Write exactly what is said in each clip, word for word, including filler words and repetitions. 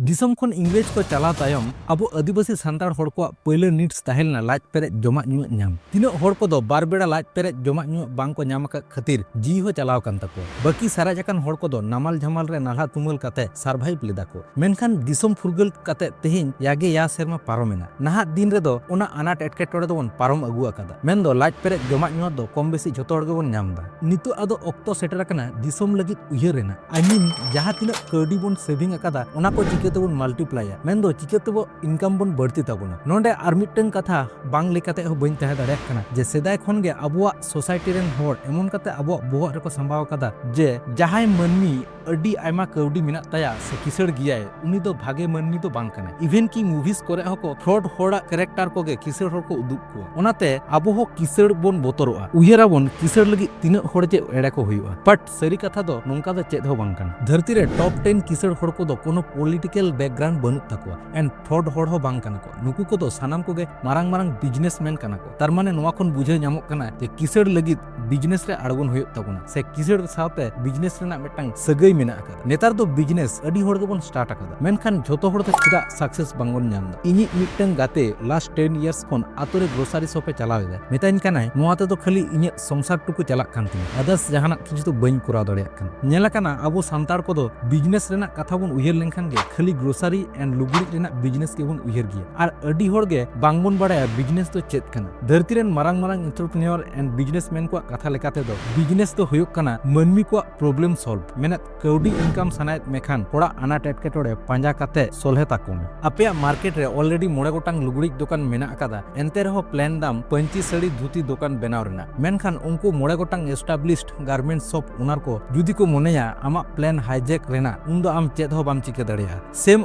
ᱫᱤᱥᱚᱢ ᱠᱷᱚᱱ ᱤᱝᱨᱮᱡᱽ ᱠᱚ ᱪᱟᱞᱟᱣ ᱛᱟᱭᱚᱢ ᱟᱵᱚ ᱟᱹᱫᱤᱵᱟᱹᱥᱤ ᱥᱟᱱᱛᱟᱲ ᱦᱚᱲ ᱠᱚᱣᱟᱜ ᱯᱳᱭᱞᱳ ᱱᱤᱰᱥ ᱛᱟᱦᱮᱸ ᱞᱮᱱᱟ ᱞᱟᱡ ᱯᱮᱨᱮᱡ ᱡᱚᱢᱟᱜ ᱧᱩᱣᱟᱜ ᱧᱟᱢ᱾ ᱛᱤᱱᱟᱹᱜ ᱦᱚᱲ ᱠᱚᱫᱚ ᱵᱟᱨ ᱵᱮᱲᱟ ᱞᱟᱡ ᱯᱮᱨᱮᱡ ᱡᱚᱢᱟᱜ ᱧᱩᱣᱟᱜ ᱵᱟᱝ ᱠᱚ ᱧᱟᱢ ᱟᱠᱟᱫ ᱠᱷᱟᱹᱛᱤᱨ ᱡᱤᱣᱤ ᱦᱚᱸ ᱪᱟᱞᱟᱣ ᱟᱠᱟᱱ ᱛᱟᱠᱚᱣᱟ᱾ ᱵᱟᱹᱠᱤ ᱥᱟᱨᱮᱡ ᱟᱠᱟᱱ ᱦᱚᱲ ᱠᱚᱫᱚ ᱱᱟᱢᱟᱞ ᱡᱷᱟᱢᱟᱞ ᱨᱮ ᱱᱟᱞᱦᱟ ᱛᱩᱢᱟᱹᱞ ᱠᱟᱛᱮ ᱥᱟᱨᱵᱷᱟᱭᱤᱵᱷ ᱞᱮᱫᱟ ᱠᱚ᱾ ᱢᱮᱱᱠᱷᱟᱱ ᱫᱤᱥᱚᱢ ᱯᱷᱩᱨᱜᱟᱹᱞ ᱠᱟᱛᱮ ᱛᱮᱦᱮᱧ ᱭᱟᱜᱮ ᱭᱟ ᱥᱮᱨᱢᱟ ᱯᱟᱨᱚᱢᱮᱱᱟ᱾ ᱱᱟᱦᱟᱜ ᱫᱤᱱ ᱨᱮᱫᱚ ᱚᱱᱟ ᱟᱱᱟᱴ ᱮᱴᱠᱮᱴᱚᱬᱮ ᱫᱚᱵᱚᱱ ᱯᱟᱨᱚᱢ ᱟᱹᱜᱩ ᱟᱠᱟᱫᱟ᱾ ᱢᱮᱱᱫᱚ ᱞᱟᱡ ᱯᱮᱨᱮᱡ ᱡᱚᱢᱟᱜ ᱧᱩᱣᱟᱜ ᱫᱚ ᱠᱚᱢ ᱵᱮᱥᱤ ᱡᱷᱚᱛᱚ ᱦᱚᱲ ᱜᱮᱵᱚᱱ ᱧᱟᱢ ᱮᱫᱟ᱾ ᱱᱤᱛᱚᱜ ᱟᱫᱚ ᱚᱠᱛᱚ ᱥᱮᱴᱮᱨ ᱟᱠᱟᱱᱟ ᱫᱤᱥᱚᱢ ᱞᱟᱹᱜᱤᱫ ᱩᱭᱦᱟᱹᱨ ᱨᱮᱱᱟᱜ᱾ I mean, ᱡᱟᱦᱟᱸ ᱛᱤᱱᱟᱹᱜ ᱠᱟᱹᱣᱰᱤ ᱵᱚᱱ ᱥᱮᱵᱷᱤᱝ ᱟᱠᱟᱫᱟ, ᱚᱱᱟ ᱠᱚ ᱪᱤᱠᱟᱹ ᱛᱮᱵᱚᱱ ᱢᱟᱞᱴᱤᱯᱞᱟᱭᱟ, ᱢᱮᱱᱫᱚ ᱪᱤᱠᱟᱹ ᱛᱮᱵᱚ ᱤᱱᱠᱟᱢ ᱵᱚᱱ ᱵᱟᱹᱲᱛᱤ ᱛᱟᱵᱚᱱᱟ᱾ ᱱᱚᱰᱮ ᱟᱨ ᱢᱤᱫᱴᱟᱝ ᱠᱟᱛᱷᱟ ᱵᱟᱝ ᱞᱟᱹᱭ ᱠᱟᱛᱮ ᱦᱚᱸ ᱵᱟᱹᱧ ᱛᱟᱦᱮᱸ ᱫᱟᱲᱮᱭᱟᱜ ᱠᱟᱱᱟ ᱡᱮ ᱥᱮᱫᱟᱭ ᱠᱷᱚᱱ ᱜᱮ ᱟᱵᱚᱣᱟᱜ ᱥᱳᱥᱟᱭᱴᱤ ᱨᱮᱱ ᱦᱚᱲ ᱮᱢᱚᱱ ᱠᱟᱛᱮ ᱟᱵᱚᱣᱟᱜ ᱵᱚᱦᱚᱜ ᱨᱮᱠᱚ ᱥᱟᱢᱵᱟᱣ ᱟᱠᱟᱫᱟ ᱡᱮ ᱡᱟᱦᱟᱸᱭ ᱢᱟᱹᱱᱢᱤ ᱟᱹᱰᱤ ᱟᱭᱢᱟ ᱠᱟᱹᱣᱰᱤ ᱢᱮᱱᱟᱜ ᱛᱟᱭᱟ ᱥᱮ ᱠᱤᱥᱟᱹᱬ ᱜᱮᱭᱟᱭ, ᱩᱱᱤ ᱫᱚ ᱵᱷᱟᱜᱮ ᱢᱟᱹᱱᱢᱤ ᱫᱚ ᱵᱟᱝ ᱠᱟᱱᱟᱭ᱾ ᱤᱵᱷᱮᱱ ᱠᱤ ᱢᱩᱵᱷᱤᱥ ᱠᱚᱨᱮ ᱦᱚᱸᱠᱚ ᱯᱷᱨᱚᱰ ᱦᱚᱲᱟᱜ ᱠᱮᱨᱮᱠᱴᱟᱨ ᱠᱚᱜᱮ ᱠᱤᱥᱟᱹᱬ ᱦᱚᱲ ᱠᱚ ᱩᱫᱩᱜ ᱠᱚᱣᱟ᱾ ᱚᱱᱟᱛᱮ ᱟᱵᱚ ᱦᱚᱸ ᱠᱤᱥᱟᱹᱬ ᱵᱚᱱ ᱵᱚᱛᱚᱨᱚᱜᱼᱟ, ᱩᱭᱦᱟᱹᱨᱟᱵᱚᱱ ᱠᱤᱥᱟᱹᱬ ᱞᱟᱹᱜᱤᱫ ᱛᱤᱱᱟᱹᱜ ᱦᱚᱲ ᱡᱮ ᱮᱲᱮ ᱠᱚ ᱦᱩᱭᱩᱜᱼᱟ᱾ ᱵᱟᱴ ᱥᱟᱹᱨᱤ ᱠᱟᱛᱷᱟ ᱫᱚ ᱱᱚᱝᱠᱟ ᱫᱚ ᱪᱮᱫ ᱦᱚᱸ ᱵᱟᱝ ᱠᱟᱱᱟ᱾ ᱫᱷᱟᱹᱨᱛᱤ ᱨᱮ ᱴᱚᱯ ᱴᱮᱱ ᱠᱤᱥᱟᱹᱬ ᱦᱚᱲ ᱠᱚᱫᱚ ᱠᱳᱱᱳ ᱯᱚᱞᱤᱴᱤᱠᱟᱞ ᱵᱮᱠᱜᱨᱟᱣᱩᱱᱰ ᱵᱟᱹᱱᱩᱜ ᱛᱟᱠᱚᱣᱟ ᱮᱱᱰ ᱯᱷᱨᱚᱰ ᱦᱚᱲ ᱦᱚᱸ ᱵᱟᱝ ᱠᱟᱱᱟ ᱠᱚ᱾ ᱱᱩᱠᱩ ᱠᱚᱫᱚ ᱥᱟᱱᱟᱢ ᱠᱚᱜᱮ ᱢᱟᱨᱟᱝ ᱢᱟᱨᱟᱝ ᱵᱤᱡᱽᱱᱮᱥᱢᱮᱱ ᱠᱟᱱᱟ ᱠᱚ᱾ ᱛᱟᱨ ᱢᱟᱱᱮ ᱱᱚᱣᱟ ᱠᱷᱚᱱ ᱵᱩᱡᱷᱟᱹᱣ ᱧᱟᱢᱚᱜ ᱠᱟᱱᱟ ᱡᱮ ᱠᱤᱥᱟᱹᱬ ᱞᱟᱹᱜᱤᱫ ᱵᱤᱡᱽᱱᱮᱥ ᱨᱮ ᱟᱬᱜᱚᱱ ᱦᱩᱭᱩᱜ ᱛᱟᱵᱚᱱᱟ ᱥᱮ ᱠᱤᱥᱟᱹᱬ ᱥᱟᱶᱛᱮ ᱵᱤᱡᱽᱱᱮᱥ ᱨᱮᱱᱟᱜ ᱢᱤᱫᱴᱟᱝ ᱥᱟᱹᱜᱟᱹᱭ ᱢᱮᱱᱟᱜ ᱟᱠᱟᱫᱟ᱾ ᱱᱮᱛᱟᱨ ᱫᱚ ᱵᱤᱡᱽᱱᱮᱥ ᱟᱹᱰᱤ ᱦᱚᱲ ᱜᱮᱵᱚᱱ ᱥᱴᱟᱨᱴ ᱟᱠᱟᱫᱟ, ᱢᱮᱱᱠᱷᱟᱱ ᱡᱷᱚᱛᱚ ᱦᱚᱲ ᱫᱚ ᱪᱮᱫᱟᱜ ᱥᱟᱠᱥᱮᱥ ᱵᱟᱝᱵᱚᱱ ᱧᱟᱢ ᱮᱫᱟ? ᱤᱧᱤᱡ ᱢᱤᱫᱴᱟᱝ ᱜᱟᱛᱮ ᱞᱟᱥᱴ ᱴᱮᱱ ᱤᱭᱟᱨᱥ ᱠᱷᱚᱱ ᱟᱛᱳ ᱨᱮ ᱜᱨᱳᱥᱟᱨᱤ ᱥᱚᱯ ᱮ ᱪᱟᱞᱟᱣ ᱮᱫᱟ᱾ ᱢᱮᱛᱟᱧ ᱠᱟᱱᱟᱭ, "ᱱᱚᱣᱟ ᱛᱮᱫᱚ ᱠᱷᱟᱹᱞᱤ ᱤᱧᱟᱹᱜ ᱥᱚᱝᱥᱟᱨ ᱴᱩᱠᱩ ᱪᱟᱞᱟᱜ ᱠᱟᱱ ᱛᱤᱧᱟ, ᱟᱫᱟᱨᱥ ᱡᱟᱦᱟᱱᱟᱜ ᱠᱤᱪᱷᱩ ᱫᱚ ᱵᱟᱹᱧ ᱠᱚᱨᱟᱣ ᱫᱟᱲᱮᱭᱟᱜ ᱠᱟᱱᱟ᱾" ᱧᱮᱞ ᱟᱠᱟᱱᱟ, ᱟᱵᱚ ᱥᱟᱱᱛᱟᱲ ᱠᱚᱫᱚ ᱵᱤᱡᱽᱱᱮᱥ ᱨᱮᱱᱟᱜ ᱠᱟᱛᱷᱟ ᱵᱚᱱ ᱩᱭᱦᱟᱹᱨ ᱞᱮᱱᱠᱷᱟᱱ ᱜᱮ ᱠᱷᱟᱹᱞᱤ ᱜᱨᱳᱥᱟᱨᱤ ᱮᱱᱰ ᱞᱩᱜᱽᱲᱤᱡ ᱨᱮᱱᱟᱜ ᱵᱤᱡᱽᱱᱮᱥ ᱜᱮᱵᱚᱱ ᱩᱭᱦᱟᱹᱨ ᱜᱮᱭᱟ᱾ ᱟᱨ ᱟᱹᱰᱤ ᱦᱚᱲ ᱜᱮ ᱵᱟᱝᱵᱚᱱ ᱵᱟᱲᱟᱭᱟ ᱵᱤᱡᱽᱱᱮᱥ ᱫᱚ ᱪᱮᱫ ᱠᱟᱱᱟ᱾ ᱫᱷᱟᱹᱨᱛᱤ ᱨᱮᱱ ᱢᱟᱨᱟᱝ ᱢᱟᱨᱟᱝ ᱮᱱᱴᱟᱨᱯᱨᱮᱱᱤᱭᱚᱨ ᱮᱱᱰ ᱵᱤᱡᱽᱱᱮᱥᱢᱮᱱ ᱠᱚᱣᱟᱜ ᱠᱟᱛᱷᱟ ᱞᱮᱠᱟ ᱛᱮᱫᱚ ᱵᱤᱡᱽᱱᱮᱥ ᱫᱚ ᱦᱩᱭᱩᱜ ᱠᱟᱱᱟ ᱢᱟᱹᱱᱢᱤ ᱠᱚᱣᱟᱜ ᱯᱨᱚᱵᱞᱮᱢ ᱥᱚᱞᱵᱷ᱾ ᱢᱮᱱᱮᱫ ᱠᱟᱹᱣᱰᱤ ᱤᱱᱠᱟᱢ ᱥᱟᱱᱟᱭᱮᱫ ᱢᱮᱠᱷᱟᱱ ᱦᱚᱲᱟᱜ ᱟᱱᱟᱴ ᱮᱴᱠᱮᱴᱚᱬᱮ ᱯᱟᱸᱡᱟ ᱠᱟᱛᱮ ᱥᱚᱞᱦᱮ ᱛᱟᱠᱚ ᱢᱮ᱾ ᱟᱯᱮᱭᱟᱜ ᱢᱟᱨᱠᱮᱴ ᱨᱮ ᱚᱞᱨᱮᱰᱤ ᱢᱚᱬᱮ ᱜᱚᱴᱟᱝ ᱞᱩᱜᱽᱲᱤᱡ ᱫᱚᱠᱟᱱ ᱢᱮᱱᱟᱜ ᱟᱠᱟᱫᱟ, ᱮᱱᱛᱮ ᱨᱮᱦᱚᱸ ᱯᱞᱮᱱ ᱫᱟᱢ ᱯᱟᱹᱧᱪᱤ ᱥᱟᱹᱲᱤ ᱫᱷᱩᱛᱤ ᱫᱚᱠᱟᱱ ᱵᱮᱱᱟᱣ ᱨᱮᱱᱟᱜ᱾ ᱢᱮᱱᱠᱷᱟᱱ ᱩᱱᱠᱩ ᱢᱚᱬᱮ ᱜᱚᱴᱟᱝ ᱮᱥᱴᱟᱵᱞᱤᱥᱰ ᱜᱟᱨᱢᱮᱱᱴ ᱥᱚᱯ ᱳᱱᱟᱨ ᱠᱚ ᱡᱩᱫᱤ ᱠᱚ ᱢᱚᱱᱮᱭᱟ ᱟᱢᱟᱜ ᱯᱞᱮᱱ ᱦᱟᱭᱡᱮᱠ ᱨᱮᱱᱟᱜ, ᱩᱱᱫᱚ ᱟᱢ ᱪᱮᱫ ᱦᱚᱸ ᱵᱟᱢ ᱪᱤᱠᱟᱹ ᱫᱟᱲᱮᱭᱟᱜᱼᱟ᱾ ᱥᱮᱢ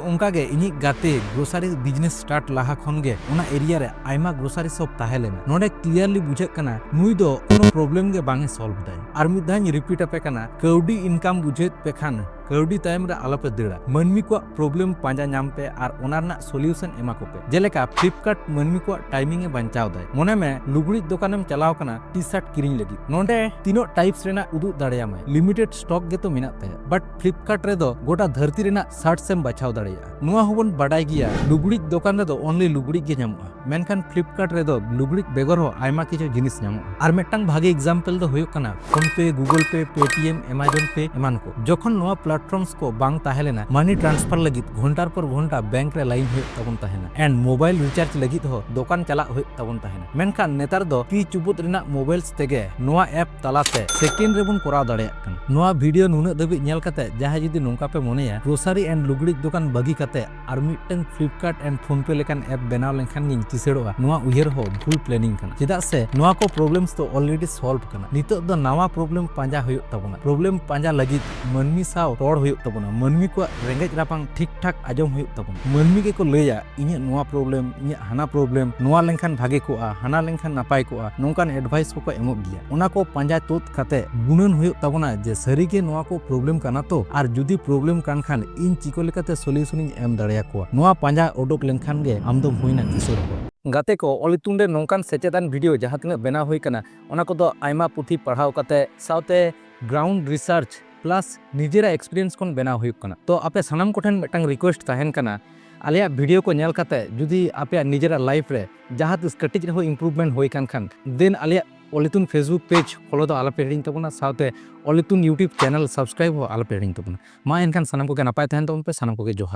ᱚᱱᱠᱟ ᱜᱮ ᱤᱧᱤᱡ ᱜᱟᱛᱮ ᱜᱨᱳᱥᱟᱨᱤ ᱵᱤᱡᱽᱱᱮᱥ ᱥᱴᱟᱨᱴ ᱞᱟᱦᱟ ᱠᱷᱚᱱ ᱜᱮ ᱚᱱᱟ ᱮᱨᱤᱭᱟ ᱨᱮ ᱟᱭᱢᱟ ᱜᱨᱳᱥᱟᱨᱤ ᱥᱚᱯ ᱛᱟᱦᱮᱸ ᱞᱮᱱᱟ᱾ ᱱᱚᱰᱮ ᱠᱞᱤᱭᱟᱨᱞᱤ ᱵᱩᱡᱷᱟᱹᱜ ᱠᱟᱱᱟ ᱱᱩᱭ ᱫᱚ ᱠᱳᱱᱳ ᱯᱨᱚᱵᱞᱮᱢ ᱜᱮ ᱵᱟᱝ ᱮ ᱥᱚᱞᱵᱷ ᱫᱟᱭ᱾ ᱟᱨ ᱢᱤᱫ ᱫᱷᱟᱣ ᱤᱧ ᱨᱤᱯᱤᱴ ᱟᱯᱮ ᱠᱟᱱᱟ, ᱠᱟᱹᱣᱰᱤ ᱤᱱᱠᱟᱢ ᱵᱩᱡᱷᱟᱹᱣᱮᱫ ᱯᱮ ᱠᱷᱟᱱ ᱠᱟᱹᱣᱰᱤ ᱛᱟᱭᱚᱢ ᱨᱮ ᱟᱞᱚᱯᱮ ᱫᱟᱹᱲᱟ᱾ ᱢᱟᱹᱱᱢᱤ ᱠᱚᱣᱟᱜ problem ᱯᱟᱸᱡᱟ ᱧᱟᱢ ᱯᱮ ᱟᱨ ᱚᱱᱟ ᱨᱮᱱᱟᱜ solution ᱮᱢᱟ ᱠᱚᱯᱮ᱾ ᱡᱮᱞᱮᱠᱟ Flipkart ᱢᱟᱹᱱᱢᱤ ᱠᱚᱣᱟᱜ timing ᱮ ᱵᱟᱧᱪᱟᱣ ᱫᱟᱭ᱾ ᱢᱚᱱᱮ ᱢᱮ ᱞᱩᱜᱽᱲᱤᱡ ᱫᱚᱠᱟᱱᱮᱢ ᱪᱟᱞᱟᱣ ᱠᱟᱱᱟ T-shirt ᱠᱤᱨᱤᱧ ᱞᱟᱹᱜᱤᱫ, ᱱᱚᱰᱮ ᱛᱤᱱᱟᱹᱜ types ᱨᱮᱱᱟᱜ ᱩᱫᱩᱜ ᱫᱟᱲᱮᱭᱟᱢᱟᱭ, limited stock ᱜᱮᱛᱚ ᱢᱮᱱᱟᱜ ᱛᱟᱭᱟ, but Flipkart ᱨᱮᱫᱚ ᱜᱚᱴᱟ ᱫᱷᱟᱹᱨᱛᱤ ᱨᱮᱱᱟᱜ shirts ᱮᱢ ᱵᱟᱪᱷᱟᱣ ᱫᱟᱲᱮᱭᱟᱜᱼᱟ᱾ ᱱᱚᱣᱟ ᱦᱚᱸᱵᱚᱱ ᱵᱟᱰᱟᱭ ᱜᱮᱭᱟ, ᱞᱩᱜᱽᱲᱤᱡ ᱫᱚᱠᱟᱱ ᱨᱮᱫᱚ only ᱞᱩᱜᱽᱲᱤᱡ ᱜᱮ ᱧᱟᱢᱚᱜᱼᱟ, ᱢᱮᱱᱠᱷᱟᱱ Flipkart ᱨᱮᱫᱚ ᱞᱩᱜᱽᱲᱤᱡ ᱵᱮᱜᱚᱨ ᱦᱚᱸ ᱟᱭᱢᱟ ᱠᱤᱪᱷᱩ ᱡᱤᱱᱤᱥ ᱧᱟᱢᱚᱜᱼᱟ᱾ ᱟᱨ ᱢᱤᱫᱴᱟᱝ ᱵᱷᱟᱜᱮ example ᱫᱚ ᱦᱩᱭᱩᱜ ᱠᱟᱱᱟ PhonePe, Google Pay, Paytm, Amazon Pay ᱮᱢᱟᱱ ᱠᱚ᱾ ᱡᱚᱠᱷᱚᱱ ᱱᱚᱣᱟ platforms ᱠᱚ ᱵᱟᱝ ᱛᱟᱦᱮᱸ ᱞᱮᱱᱟ, money transfer ᱞᱟᱹᱜᱤᱫ ᱜᱷᱚᱱᱴᱟᱨ ᱯᱚᱨ ᱜᱷᱚᱱᱴᱟ bank ᱨᱮ line ᱦᱩᱭᱩᱜ ᱛᱟᱵᱚᱱ ᱛᱟᱦᱮᱱᱟ and mobile recharge ᱞᱟᱹᱜᱤᱫ ᱦᱚᱸ ᱫᱚᱠᱟᱱ ᱪᱟᱞᱟᱜ ᱦᱩᱭᱩᱜ ᱛᱟᱵᱚᱱ ᱛᱟᱦᱮᱱᱟ᱾ ᱢᱮᱱᱠᱷᱟᱱ ᱱᱮᱛᱟᱨ ᱫᱚ ᱛᱤ ᱪᱩᱵᱩᱫ ᱨᱮᱱᱟᱜ mobiles ᱛᱮᱜᱮ ᱱᱚᱣᱟ app ᱛᱟᱞᱟᱛᱮ second ᱨᱮᱵᱚᱱ ᱠᱚᱨᱟᱣ ᱫᱟᱲᱮᱭᱟᱜ ᱠᱟᱱᱟ᱾ ᱱᱚᱣᱟ video ᱱᱩᱱᱟᱹᱜ ᱫᱷᱟᱹᱵᱤᱡ ᱧᱮᱞ ᱠᱟᱛᱮ ᱡᱟᱦᱟᱸᱭ ᱡᱩᱫᱤ ᱱᱚᱝᱠᱟ ᱯᱮ ᱢᱚᱱᱮᱭᱟ grocery and ᱞᱩᱜᱽᱲᱤᱡ ᱫᱚᱠᱟᱱ ᱵᱟᱹᱜᱤ ᱠᱟᱛᱮ ᱟᱨ ᱢᱤᱫᱴᱟᱝ Flipkart and PhonePe ᱞᱮᱠᱟᱱ app ᱵᱮᱱᱟᱣ ᱞᱮᱱᱠᱷᱟᱱ ᱜᱤᱧ ᱠᱤᱥᱟᱹᱲᱚᱜᱼᱟ, ᱱᱚᱣᱟ ᱩᱭᱦᱟᱹᱨ ᱦᱚᱸ ᱵᱷᱩᱞ planning ᱠᱟᱱᱟ᱾ ᱪᱮᱫᱟᱜ ᱥᱮ ᱱᱚᱣᱟ ᱠᱚ problems ᱫᱚ already solve ᱠᱟᱱᱟ᱾ ᱱᱤᱛᱚᱜ ᱫᱚ ᱱᱟᱣᱟ problem ᱯᱟᱸᱡᱟ ᱦᱩᱭᱩᱜ ᱛᱟᱵᱚᱱᱟ᱾ Problem ᱯᱟᱸᱡᱟ ᱞᱟᱹᱜᱤᱫ ᱢᱟᱹᱱᱢᱤ ᱥᱟᱶ ᱨᱚᱲ ᱦᱩᱭᱩᱜ ᱛᱟᱵᱚᱱᱟ᱾ ᱢᱟᱹᱱᱢᱤ ᱠᱚᱣᱟᱜ ᱨᱮᱸᱜᱮᱡ ᱨᱟᱯᱟᱝ ᱴᱷᱤᱠ ᱴᱷᱟᱠ ᱟᱸᱡᱚᱢ ᱦᱩᱭᱩᱜ ᱛᱟᱵᱚᱱᱟ᱾ ᱢᱟᱹᱱᱢᱤ ᱜᱮᱠᱚ ᱞᱟᱹᱭᱟ, "ᱤᱧᱟᱹᱜ ᱱᱚᱣᱟ problem, ᱤᱧᱟᱹᱜ ᱦᱟᱱᱟ problem, ᱱᱚᱣᱟ ᱞᱮᱱᱠᱷᱟᱱ ᱵᱷᱟᱜᱮ ᱠᱚᱜᱼᱟ, ᱦᱟᱱᱟ ᱞᱮᱱᱠᱷᱟᱱ ᱱᱟᱯᱟᱭ ᱠᱚᱜᱼᱟ", ᱱᱚᱝᱠᱟᱱ advice ᱠᱚᱠᱚ ᱮᱢᱚᱜ ᱜᱮᱭᱟ᱾ ᱚᱱᱟ ᱠᱚ ᱯᱟᱸᱡᱟ ᱛᱩᱫ ᱠᱟᱛᱮ ᱜᱩᱱᱟᱹᱱ ᱦᱩᱭᱩᱜ ᱛᱟᱵᱚᱱᱟ ᱡᱮ ᱥᱟᱹᱨᱤᱜᱮ ᱱᱚᱣᱟ ᱠᱚ problem ᱠᱟᱱᱟ ᱛᱚ, ᱟᱨ ᱡᱩᱫᱤ problem ᱠᱟᱱ ᱠᱷᱟᱱ ᱤᱧ ᱪᱤᱠᱟᱹ ᱞᱮᱠᱟᱛᱮ solution ᱤᱧ ᱮᱢ ᱫᱟᱲᱮᱭᱟᱠᱚᱣᱟ᱾ ᱱᱚᱣᱟ ᱯᱟᱸᱡᱟ ᱩᱰᱩᱠ ᱞᱮᱱᱠᱷᱟᱱ ᱜᱮ ᱟᱢ ᱫᱚᱢ ᱦᱩᱭᱱᱟ ᱠᱤᱥᱟᱹᱬ ᱦᱚᱲ᱾ ᱜᱟᱛᱮ ᱠᱚ, ᱚᱞ ᱤᱛᱩᱱ ᱨᱮ ᱱᱚᱝᱠᱟᱱ ᱥᱮᱪᱮᱫᱟᱱ video ᱡᱟᱦᱟᱸ ᱛᱤᱱᱟᱹᱜ ᱵᱮᱱᱟᱣ ᱦᱩᱭ ᱠᱟᱱᱟ, ᱚᱱᱟ ᱠᱚᱫᱚ ᱟᱭᱢᱟ ᱯᱩᱛᱷᱤ ᱯᱟᱲᱦᱟᱣ ᱠᱟᱛᱮ ᱥᱟᱶᱛᱮ ground research plus ᱱᱤᱡᱮᱨᱟᱜ experience ᱠᱷᱚᱱ ᱵᱮᱱᱟᱣ ᱦᱩᱭᱩᱜ ᱠᱟᱱᱟ᱾ ᱛᱚ ᱟᱯᱮ ᱥᱟᱱᱟᱢ ᱠᱚᱴᱷᱮᱱ ᱢᱤᱫᱴᱟᱝ request ᱛᱟᱦᱮᱱ ᱠᱟᱱᱟ, ᱟᱞᱮᱭᱟᱜ video ᱠᱚ ᱧᱮᱞ ᱠᱟᱛᱮ ᱡᱩᱫᱤ ᱟᱯᱮᱭᱟᱜ ᱱᱤᱡᱮᱨᱟᱜ life ᱨᱮ ᱡᱟᱦᱟᱸ ᱛᱤᱥ ᱠᱟᱹᱴᱤᱡ ᱨᱮᱦᱚᱸ improvement ᱦᱩᱭ ᱠᱟᱱ ᱠᱷᱟᱱ, then ᱟᱞᱮᱭᱟᱜ ᱚᱞ ᱤᱛᱩᱱ Facebook page follow ᱫᱚ ᱟᱞᱚᱯᱮ ᱦᱤᱲᱤᱧ ᱛᱟᱵᱚᱱᱟ, ᱥᱟᱶᱛᱮ ᱚᱞ ᱤᱛᱩᱱ YouTube channel subscribe ᱦᱚᱸ ᱟᱞᱚᱯᱮ ᱦᱤᱲᱤᱧ ᱛᱟᱵᱚᱱᱟ᱾ ᱢᱟ ᱮᱱᱠᱷᱟᱱ ᱥᱟᱱᱟᱢ ᱠᱚᱜᱮ ᱱᱟᱯᱟᱭ ᱛᱟᱦᱮᱱ ᱛᱟᱵᱚᱱ ᱯᱮ, ᱥᱟᱱᱟᱢ ᱠᱚᱜᱮ ᱡᱚᱦᱟᱨ᱾